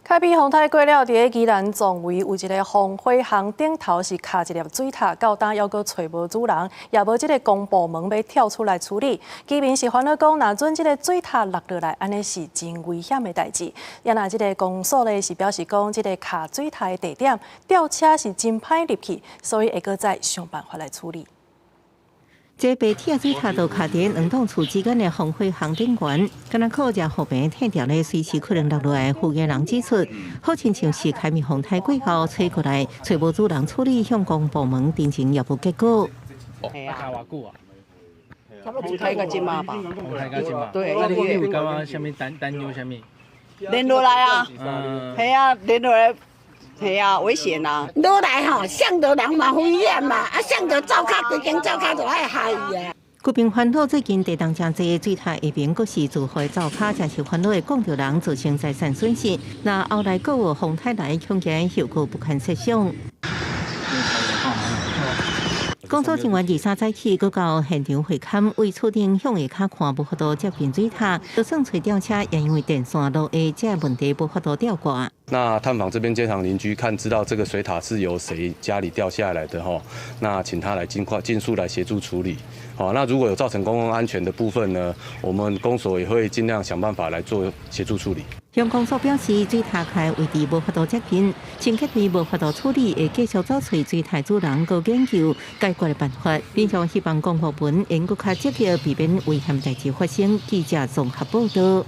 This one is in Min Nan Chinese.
開比風颱過了，佇咧宜蘭壯圍有一个防火巷頂頭是卡一粒水塔，到今猶閣揣無主人，也無這个公部門欲跳出來處理。居民是煩惱講，若準這个水塔落落來，按呢是真危險的代誌。也若這个公所咧是表示講，這个卡水塔的地點吊車是真歹入去，所以會閣再想辦法來處理。這白鐵水塔就卡佇兩棟厝之間的防火巷頂懸，敢若靠遮河邊天條咧，隨時可能落落來。負責人指出，好親像是開米風颱過後揣過來，揣無主人處理，向公部門陳情也無結果。係啊，卡偌久啊？差不多風颱到這馬吧。風颱到這馬。對。啊，你有感覺啥物擔憂啥物？連落來啊！係啊，連落來。係啊，危險啊！落來吼，摔著人嘛危險嘛，啊，摔著灶跤，規間灶跤就愛害伊啊。居民煩惱最近地動誠濟，水塔下邊閣是住戶灶跤，誠是煩惱會摃著人，造成財產損失。若後來閣有風颱來，恐驚後果不堪設想。工作人員23早起，閣到現場會勘，為厝頂向下跤看無法度接近水塔，就算揣吊車，也因為電線落下，這個問題無法度吊掛。那探訪這邊街坊鄰居，看知道這個水塔是由誰家裡掉下來的吼，那請他來盡快盡速來協助處理。好，那如果有造成公共安全的部分呢，我們公所也會盡量想辦法來做協助處理。鄉公所表示，水塔開位置無法度接近，清潔隊無法度處理，會繼續找揣水塔主人，閣研究解決的辦法。民眾希望公部門能閣較積極，避免危險代誌發生。記者綜合報道。